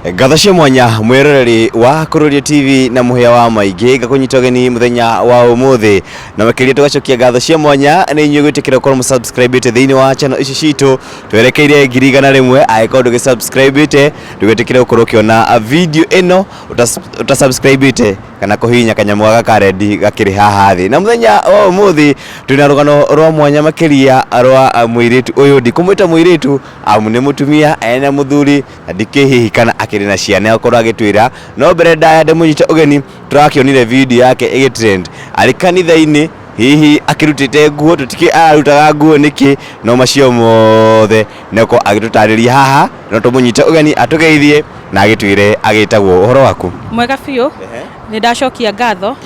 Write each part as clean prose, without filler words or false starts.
Ngatho cia mwanya mwĩroreri wa Kururia TV na mũhĩa wa maingĩ, ngakũnyita ũgeni mũthenya wa ũmũthĩ, na makĩria tũgacokia ngatho cia mwanya nĩ inyuĩ gwĩtĩkĩra gũkorwo mũsubscribĩte thĩinĩ wa channel ici citũ. Twerekeire 100,000. Angĩkorwo ndũgĩsubscribĩte, ndũgetĩkĩre gũkorwo ũkĩona video ĩno ũtasubscribĩte kana kũhihinya kanyamũ gaka ka red gakĩrĩ haha thĩ. Na mũthenya wa ũmũthĩ twĩna rũgano rwa mwanya makĩria rwa mũirĩtu ũyũ. Ndikũmwĩta mũirĩtu amu nĩ mũtumia ena mũthuri, na ndikĩ hihi kana akĩrĩ na ciana, okorwo agĩtwĩra. No mbere ndaya ndĩmũnyite ũgeni, tũrakĩonire video yake ĩgĩtrend arĩ kanitha-inĩ, hihi akĩrutĩte nguo. Tũtikĩ ararutaga nguo nĩkĩ, no macio mothe nĩakorwo agĩtũtarĩria haha. No tũmũnyite ũgeni atũgeithie na agĩtwĩre agĩtagwo. Ũhoro waku? Mwega biũ. Nĩ ndacokia ngatho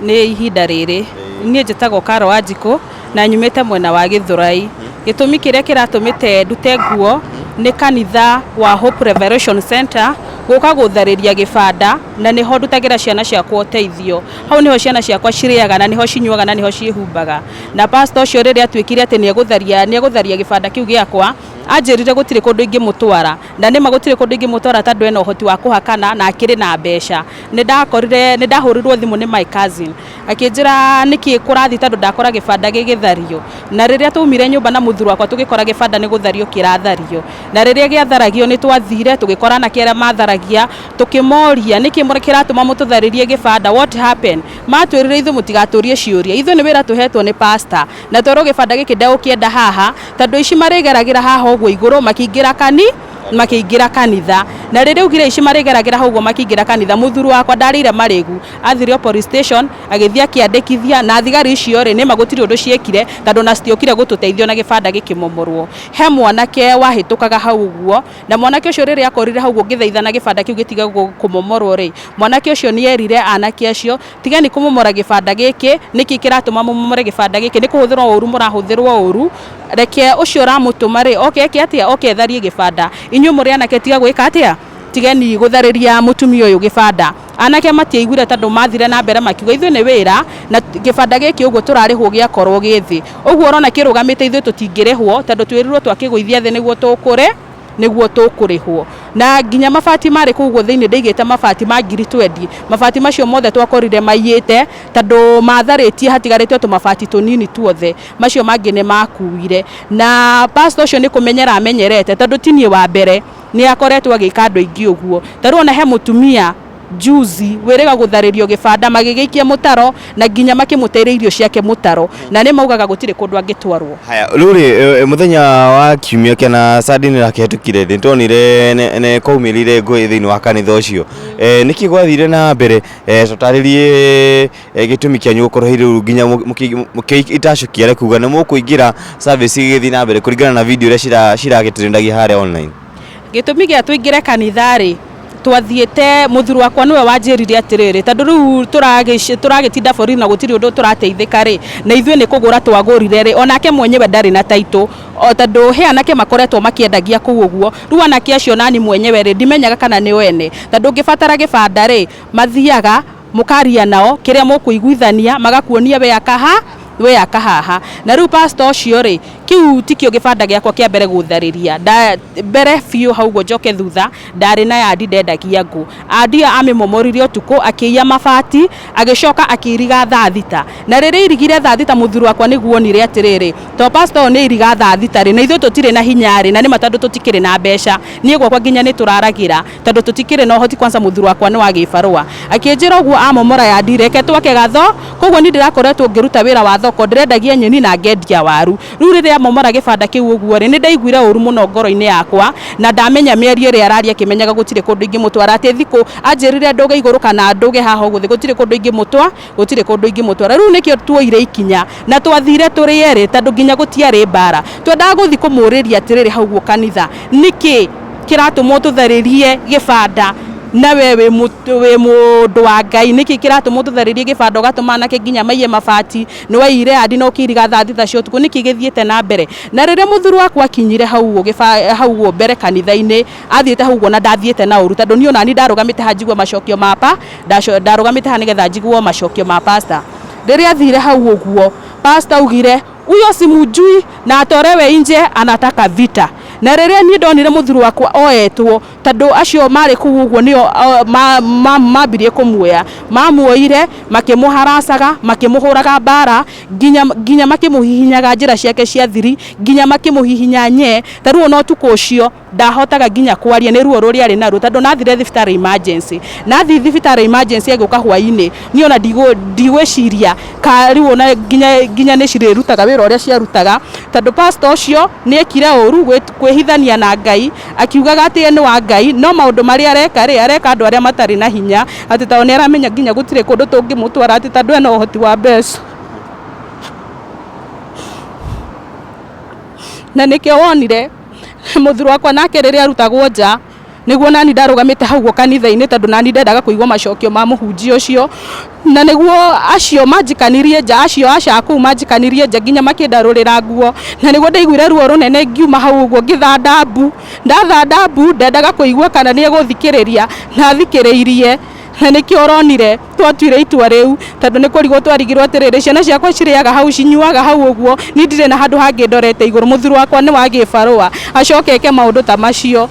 nĩ ihinda rĩrĩ. Niĩ njĩtagwo Karo Wanjikũ na nyumĩte mwena wa Gĩthũrai. Gĩtũmi kĩrĩa kĩratũmĩte ndute nguo nĩ kanitha wa Hope Revelation Center gũka gũtharĩria gĩbanda, na nĩho ndutagĩra ciana ciakwa ũteithio. Hau nĩho ciana ciakwa cirĩaga na nĩho cinyuaga na nĩho ciĩhumbaga. Na pastor ũcio rĩrĩa atuĩkire atĩ nĩegũtharia gĩbanda kĩu gĩakwa, anjĩrire gũtirĩ kũndũ ingĩmũtwara. Na nĩma gũtirĩ kũndũ ingĩmũtwara tondũ ena ũhoti wa kũhakana na akĩrĩ na mbeca. Nĩ ndakorire, nĩ ndahũrirwo thimũ nĩ my cousin akĩnjĩra nĩkĩ kũrathiĩ tondũ ndakora gĩbanda gĩgĩthario. Na rĩrĩa twaumire nyũmba na mũthuri wakwa, tũgĩkora gĩbanda nĩ gũthario kĩrathario. Na rĩrĩa gĩatharagio, nĩ twathire tũgĩkora anake arĩa matharagia, tũkĩmoria nĩkĩ kĩratũma mũtũtharĩrie gĩbanda, what happened? Matwĩrire ithuĩ mũtigatũrie ciũria, ithuĩ nĩ wĩra tũhetwo nĩ pastor, na twerwo gĩbanda gĩkĩ ndegũkĩenda haha tondũ ici marĩgeragĩra haha ũguo igũrũ makĩingĩra kanitha. Na rĩrĩa augire ici marĩgeragĩra hau ũguo makĩingĩra kanitha, mũthuri wakwa ndarĩire marĩgu, athire o police station, agĩthiĩ akĩandĩkithia. Na thigari icio rĩ, nĩma gũtirĩ ũndũ ciekire tondũ na citiokire gũtũteithia ona gĩbanda gĩkĩmomorwo. He mwanake wahĩtũkaga hau ũguo, na mwanake ũcio rĩrĩa akorire hau ũguo ngĩthaithana gĩbanda kĩu gĩtige kũmomorwo rĩ, mwanake ũcio nĩ erire anake acio, "Tigani kũmomora gĩbanda gĩkĩ, nĩkĩ kĩratũma mũmomore gĩbanda gĩkĩ? Nĩ kũhũthĩrwo ũru mũrahũthĩrwo ũru. Reke ũcio ũramũtũma rĩ, oke eke atĩa? Oke etharie gĩbanda. Inyuĩ mũrĩ anake, tiga gwĩka atĩa? Tigeni gũtharĩria mũtumia ũyũ gĩbanda." Anake matiaiguire tondũ mathire na mbere makiuga ithuĩ nĩ wĩra na gĩbanda gĩkĩ ũguo tũrarĩhwo gĩakorwo gĩ thĩ ũguo ũrona kĩrũgamĩte, ithuĩ tũtingĩrĩhwo tondũ twĩrirwo twakĩgũithia thĩ nĩguo tũkũre, nĩguo tũkũrĩhwo. Na nginya mabati marĩ kũu ũguo thĩinĩ, ndaigĩte mabati ma 20,000. Mabati macio mothe twakorire maiyĩte tondũ matharĩtie, hatigarĩte o tũmabati tũnini tuothe, macio mangĩ nĩ makuire. Na pastor ũcio nĩ kũmenyera amenyerete tondũ ti niĩ wa mbere, nĩ akoretwo agĩka andũ aingĩ ũguo. Ta rĩu ona he mũtumia juzi wĩrĩga gũtharĩrio gĩbanda, magĩgĩikia mũtaro na nginya makĩmũteire irio ciake mũtaro, na nĩ maugaga gũtirĩ kũndũ angĩtwarwo. Haya, rĩu rĩ, mũthenya wa kiumia kĩana Sunday nĩ rakĩhetũkire, nĩ tuonire nĩ kwaumĩrire ngũĩ thĩinĩ wa kanitha ũcio. Nĩkĩ gwathire na mbere? Tũtarĩrie gĩtũmi kĩanyu gũkorwo rĩu nginya mũkĩitacũkia kuga nĩ mũkũingĩra service ĩgĩthiĩ na mbere, kũringana na video iria ciragĩtrendagia harĩa online. Gĩtũmi gĩa tũingĩre kanitha rĩ, twathiĩte, mũthuri wakwa nĩwe wanjĩrire atĩrĩrĩ, tondũ rĩu tũragĩtinda borithi na gũtirĩ ũndũ tũrateithĩka rĩ, na ithuĩ nĩ kũgũra twagũrire rĩ, onake mwenyewe ndarĩ na taitũ, o tondũ he anake makoretwo makĩendagia kũu ũguo. Rĩu anake acio nani mwenyewe rĩ, ndimenyaga kana nĩ ene, tondũ ũngĩbatara gĩbanda rĩ, mathiaga mũkaria nao kĩrĩa mũkũiguithania, magakuonia we akaha, we akahaha. Na rĩu pastor ũcio rĩ, kĩu tikĩo gĩbanda gĩakwa kĩa mbere gũtharĩria. Mbere biũ hau ũguo njoke thutha, ndarĩ na yandi ndendagia ngũ. Andi amĩmomorire ũtukũ, akĩiya mabati, agĩcoka akĩiriga thaa 6. Na rĩrĩa irigire thaa 6, mũthuri wakwa nĩguo onire atĩrĩrĩ, to pastor ũyũ nĩ iriga thaa 6 rĩ, na ithuĩ tũtirĩ na hinya rĩ, na nĩma tondũ tũtikĩrĩ na mbeca. Niĩ gwakwa nginya nĩ tũraragĩra tondũ tũtikĩrĩ na ũhoti. Kwanza mũthuri wakwa nĩ wa gĩbarũa. Akĩnjĩra ũguo amomora yandi, reke twake gatho. Koguo niĩ ndĩrakoretwo ngĩruta wĩra wa thoko, ndĩrendagia nyeni na ngendia waru. Rĩu rĩrĩa amomora gĩbanda kĩu ũguo rĩ, nĩ ndaiguire ũru mũno ngoro-inĩ yakwa, na ndamenya mĩario ĩrĩa araria akĩmenyaga gũtirĩ kũndũ ingĩmũtwara, atĩ thikũ anjĩrire ndũge igũrũ kana ndũge haha ũguo thĩ, gũtirĩ kũndũ ingĩmũtwara, gũtirĩ kũndũ ingĩmũtwara. Rĩu nĩkĩo tuoire ikinya na twathire tũrĩ erĩ tondũ nginya gũtiarĩ mbara. Twendaga gũthiĩ kũmũrĩria atĩrĩrĩ, hau ũguo kanitha, nĩkĩ kĩratũma ũtũtharĩrie gĩbanda na we wĩ mũndũ wa Ngai? Nĩkĩ kĩratũma ũtũtharĩrie gĩbanda, ũgatũma anake nginya maiye mabati? Nĩ waiyire yandi na ũkĩiriga thaa 6 cia ũtukũ, nĩkĩ gĩthiĩte na mbere? Na rĩrĩa mũthuri wakwa akinyire hau ũguo, hau ũguo mbere kanitha-inĩ, athiĩte hau ũguo na ndathiĩte na ũru tondũ niĩ onani ndarũgamĩte haha njigue macokio ma pa ndarũgamĩte haha nĩgetha njiguo macokio ma pastor. Rĩrĩa athire hau ũguo, pastor augire, "Huyo simjui na atolewe nje, anataka vita." Na rĩrĩa niĩ ndonire mũthuri wakwa oetwo, tondũ acio marĩ kũu ũguo nĩo mambirie kũmuoya, mamuoire makĩmũharacaga, makĩmũhũraga mbara, nginya makĩmũhihinyaga njĩra ciake cia thiri, nginya makĩmũhihinya nye. Ta rĩu ona ũtukũ ũcio ndahotaga nginya kwaria nĩ ruo rũrĩa arĩ naruo, tondũ nathire thibitarĩ emergency, nathiĩ thibitarĩ emergency agĩũka hwainĩ, niĩ ona ndigwĩciria ka rĩu ona nginya nĩ cirĩrutaga wĩra ũrĩa ciarutaga, tondũ pastor ũcio nĩ ekire ũru kwĩhithania na Ngai, akiugaga atĩ ye nĩ wa Ngai, no maũndũ marĩa areka rĩ, areka andũ arĩa matarĩ na hinya, atĩ tondũ nĩ aramenya nginya gũtirĩ kũndũ tũngĩmũtwara, atĩ tondũ ena ũhoti wa mbeca. Na nĩkĩo wonire mũthuri wakwa nake rĩrĩa arutagwo nja, nĩguo nani ndarũgamĩte hau ũguo kanitha-inĩ, tondũ nani ndendaga kũigua macokio ma mũhunjia ũcio, na nĩguo acio manjikanirie nja, acio aca kũu manjikanirie nja nginya makĩndarũrĩra nguo, na nĩguo ndaiguire ruo rũnene ngiuma hau ũguo ngĩthanda mbu, ndathanda mbu ndendaga kũigua kana nĩ egũthikĩrĩria, na athikĩrĩirie. Na nĩkĩo ũronire twatuire itua rĩu, tondũ nĩ kũrigwo twarigirwo atĩrĩrĩ, ciana ciakwa cirĩaga hau, cinyuaga hau ũguo, niĩ ndirĩ na handũ hangĩ ndorete igũrũ, mũthuri wakwa nĩ wa gĩbarũa, acoke eke maũndũ ta macio.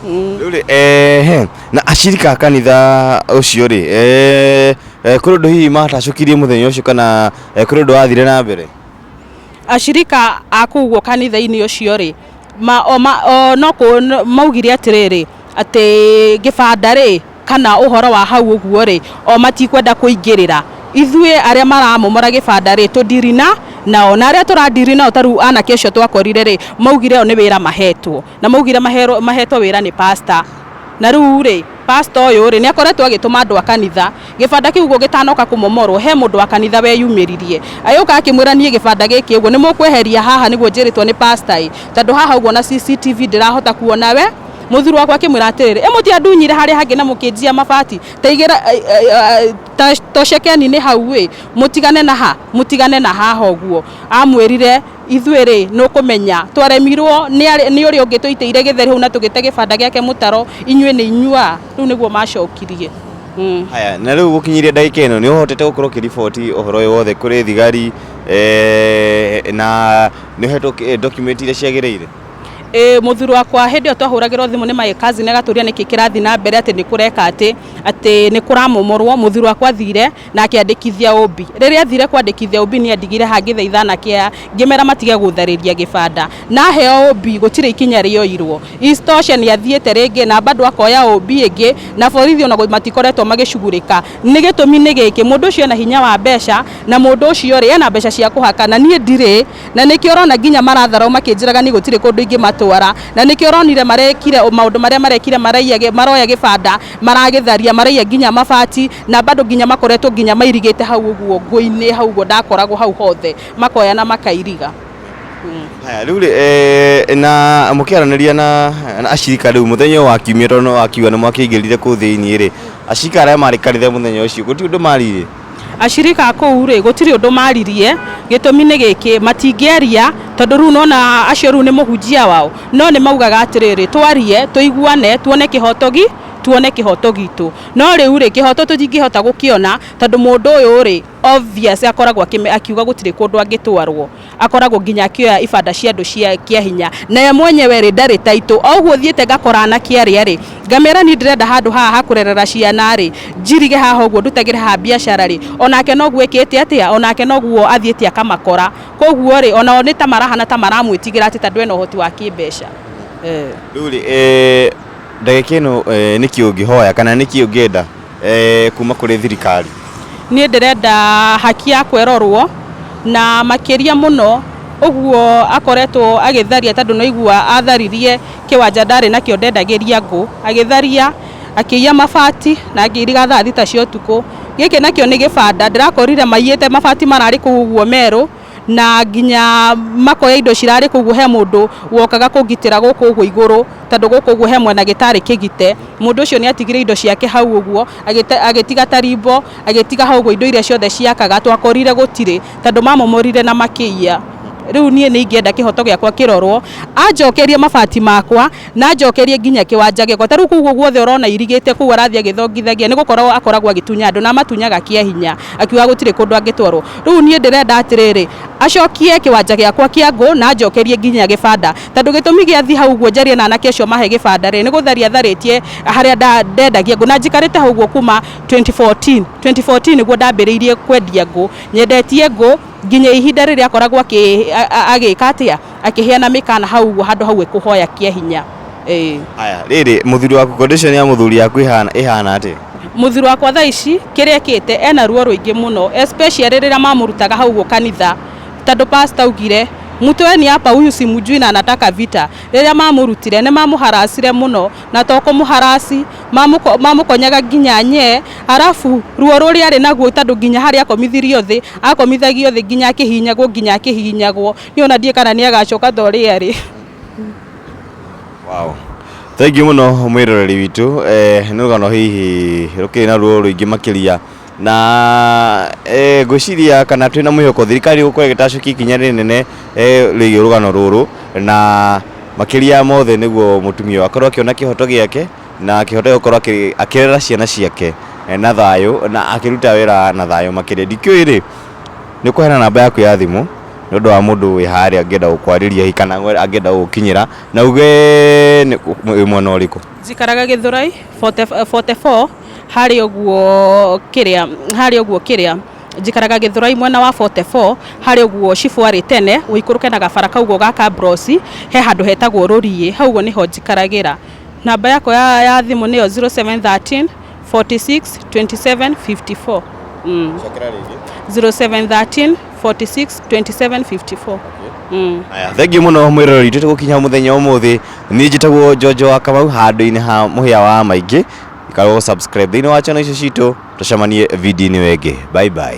Rĩu rĩ, ehe, na acirika a kanitha ũcio rĩ, kũrĩ ũndũ hihi matacũkirie mũthenya ũcio kana kũrĩ ũndũ wathire na mbere? Acirika a kũu ũguo kanitha-inĩ ũcio rĩ, ma, o, ma, o, no kũ, maugire atĩrĩrĩ, atĩ gĩbanda rĩ, kana ũhoro wa hau ũguo rĩ, o matikwenda kũingĩrĩra. Ithuĩ arĩa maramomora gĩbanda rĩ, tũndiri na nao, na arĩa tũrandiri nao ta rĩu anake acio twakorire rĩ, maugire o nĩ wĩra mahetwo, na maugire mahetwo wĩra nĩ pastor. Na rĩu rĩ, pastor ũyũ rĩ, nĩ akoretwo agĩtũma andũ a kanitha, gĩbanda kĩu ũguo gĩtanoka kũmomorwo, he mũndũ wa kanitha weyumĩririe, agĩũka akĩmwĩra niĩ gĩbanda gĩkĩ ũguo nĩ mũkweheria haha nĩguo njĩrĩtwo nĩ pastor ĩ, tondũ haha ũguo na CCTV ndĩrahota kuona we. Mũthuri wakwa akĩmwĩra atĩrĩrĩ, ĩ mũtiandunyire harĩa hangĩ na mũkĩnjia mabati, ta igĩra, ta tocekeni nĩ hau ĩ, mũtigane na ha, mũtigane na haha ũguo. Amwĩrire ithuĩ rĩ, nĩ ũkũmenya twaremirwo nĩ ũrĩa ũngĩ tũitĩire gĩtheri hau na tũgĩte gĩbanda gĩake mũtaro, inyuĩ nĩ inyua. Rĩu nĩguo macokirie. Haya, na rĩu gũkinyĩria ndagĩka ĩno nĩ ũhotete gũkorwo ũkĩriboti ũhoro ũyũ wothe kũrĩ thigari, na nĩ ũhetwo document iria ciagĩrĩire? Ĩĩ mũthuri wakwa hĩndĩ ĩyo twahũragĩrwo thimũ nĩ my cousin agatũria nĩkĩ kĩrathiĩ na mbere atĩ nĩ kũreka atĩ atĩ nĩ kũramomorwo, mũthuri wakwa athire na akĩandĩkithia ũmbi. Rĩrĩa athire kwandĩkithia ũmbi niĩ andigire haha ngĩthaitha anake aya ngĩmera matige gũtharĩria gĩbanda. Na aheo ũmbi gũtirĩ ikinya rĩoirwo. Isitoshe nĩ athiĩte rĩngĩ na bado akoya ũmbi ĩngĩ na borithi ona matikoretwo magĩcugurĩka. Nĩ gĩtũmi nĩ gĩkĩ, mũndũ ũcio ena hinya wa mbeca na mũndũ ũcio rĩ ena mbeca cia kũhaka na niĩ ndirĩ. Na nĩkĩo ũrona nginya maratharau makĩnjĩraga niĩ gũtirĩ kũndũ ingĩmatwara. Na nĩkĩo ũronire marekire maũndũ marĩa marekire, maraiya, maroya gĩbanda maragĩtharia, maraiya nginya mabati, na bado nginya makoretwo nginya mairigĩte hau ũguo ngũ-inĩ hau ũguo ndakoragwo hau hothe, makoya na makairiga. Haya, rĩu rĩ, na mũkĩaranĩria na acirika rĩu mũthenya ũyũ wa kiumia, tondũ no wakiuga nĩ mwakĩingĩrire kũu thĩiniĩ rĩ, acirika arĩa marĩ kanitha mũthenya ũcio gũtirĩ ũndũ maririe? Acirika a kũu rĩ, gũtirĩ ũndũ maririe, gĩtũmi nĩ gĩkĩ, matingĩaria tondũ rĩu nona acio rĩu nĩ mũhunjia wao, no nĩ maugaga atĩrĩrĩ, twarie, tũiguane, tuone kĩhoto gi, tuone kĩhoto gitũ. No rĩu rĩ, kĩhoto tũtingĩhota gũkĩona tondũ mũndũ ũyũ rĩ, obvious akoragwo akiuga gũtirĩ kũndũ angĩtwarwo. Akoragwo nginya akĩoya ibanda cia andũ cia kĩa hinya, na ye mwenyewe rĩ ndarĩ taitũ. O ũguo thiĩte ngakora anake arĩa rĩ, ngamera niĩ ndĩrenda handũ haha ha kũrerera ciana rĩ, njirige haha ũguo ndutagĩre haha biacara rĩ, onake noguo ĩkĩte atĩa, onake noguo athiĩte akamakora. Koguo rĩ, onao nĩ ta marahana ta maramwĩtigĩra atĩ tondũ ena ũhoti wa kĩmbeca. Rĩu rĩ, ndagĩka ĩno nĩkĩ ũngĩhoya kana nĩkĩ ũngĩenda kuma kũrĩ thirikari? Niĩ ndĩrenda haki yakwa ĩrorwo, na makĩria mũno ũguo akoretwo agĩtharia tondũ nĩwaigua atharirie kĩwanja ndarĩ nakĩo ndendagĩria ngũ, agĩtharia, akĩiya mabati na akĩiriga thaa thita cia ũtukũ. Gĩkĩ nakĩo nĩ gĩbanda ndĩrakorire maiyĩte mabati mararĩ kũu ũguo merũ, na nginya makoya indo cirarĩ kũu ũguo, he mũndũ wokaga kũngitĩra gũkũ ũguo igũrũ, tondũ gũkũ ũguo he mwena gĩtarĩ kĩgite, mũndũ ũcio nĩ atigire indo ciake hau ũguo, agĩtiga tarimbo, agĩtiga hau ũguo indo iria ciothe ciakaga, twakorire gũtirĩ, tondũ mamomorire na makĩiya. Rĩu niĩ nĩ ingĩenda kĩhoto gĩakwa kĩrorwo, anjokerie mabati makwa na anjokerie nginya kĩwanja gĩakwa. Ta rĩu kũu guothe ũrona irigĩte kũu arathiĩ agĩthongithagia nĩ gũkorwo akoragwo agĩtunya andũ na amatunyaga kĩa hinya, akiuga gũtirĩ kũndũ angĩtwarwo. Rĩu niĩ ndĩrenda atĩrĩrĩ, acokie kĩwanja gĩakwa kĩa ngũ na anjokerie nginya gĩbanda, tondũ gĩtũmi gĩa thiĩ hau ũguo njarie na anake acio mahe gĩbanda rĩ, nĩ gũtharia tharĩtie harĩa ndendagia ngũ, na njikarĩte hau ũguo kuma 2014. 2014 nĩguo ndambĩrĩirie kwendia ngũ, nyendetie ngũ nginya ihinda rĩrĩa akoragwo agĩka atĩa, akĩheana mĩkana hau ũguo handũ hau ĩkũhoya kĩa hinya. Ĩĩ. Aya, rĩrĩ mũthuri waku, condition ya mũthuri yaku ĩhana ĩhana atĩa? Mũthuri wakwa thaa ici kĩrĩa ekĩte ena ruo rũingĩ mũno, especially rĩrĩa mamũrutaga hau ũguo kanitha, tondũ pastor augire mtoeni hapa huyu simjui na anataka vita. Rĩrĩa mamũrutire nĩ mamũharacire mũno, na to kũmũharasi, mamũkonyaga nginya nye, arabu ruo rũrĩa arĩ naguo tondũ nginya harĩa akomithirio thĩ, akomithagio thĩ nginya akĩhihinyagwo nginya akĩhihinyagwo. Niĩ ona ndiũĩ kana nĩ agacoka ta ũrĩa arĩ. Wow. Thank you mũno mwĩroreri witũ, eh, nĩ rũgano hihi rũkĩrĩ na ruo rũingĩ makĩria na eh, ngwĩciria kana twĩna mwĩhoko thirikari gũkorwo ĩgĩtacũkia ikinya rĩnene eh, rĩgiĩ rũgano rũrũ, na makĩria mothe nĩguo mũtumia ũyũ akorwo akĩona kĩhoto gĩake na kĩhoto gũkorwo akĩrera ciana ciake eh, na thayũ na akĩruta wĩra na thayũ makĩria. Ndikĩũĩ rĩ, nĩ ũkũheana namba yaku ya thimũ nĩ ũndũ wa mũndũ wĩ harĩa angĩenda gũkwarĩria hihi kana angĩenda gũgũkinyĩra na uge wĩ mwena ũrĩkũ? Njikaraga Gĩthũrai 44 harĩa ũguo kĩrĩa, harĩa ũguo kĩrĩa njikaraga Gĩthũrai mwena wa 44 harĩa ũguo cibũ arĩ tene, ũikũrũke na gabara kau ũguo ga Kabrosi, he handũ hetagwo Rũriĩ, hau ũguo nĩho njikaragĩra. Namba yakwa ya thimũ nĩyo 0713 46 27 54. Cokera rĩngĩ. 0713 46 27 54. Aya, thengiũ mũno mwĩroreri witũ, tũgũkinya mũthenya ũmũthĩ. Niĩ njĩtagwo Njonjo wa Kamau handũ-inĩ ha mũhĩa wa maingĩ. Ikarwo subscribe thĩinĩ wa channel icio citũ, tũcemanie video-inĩ ĩyo ĩngĩ. Bye bye.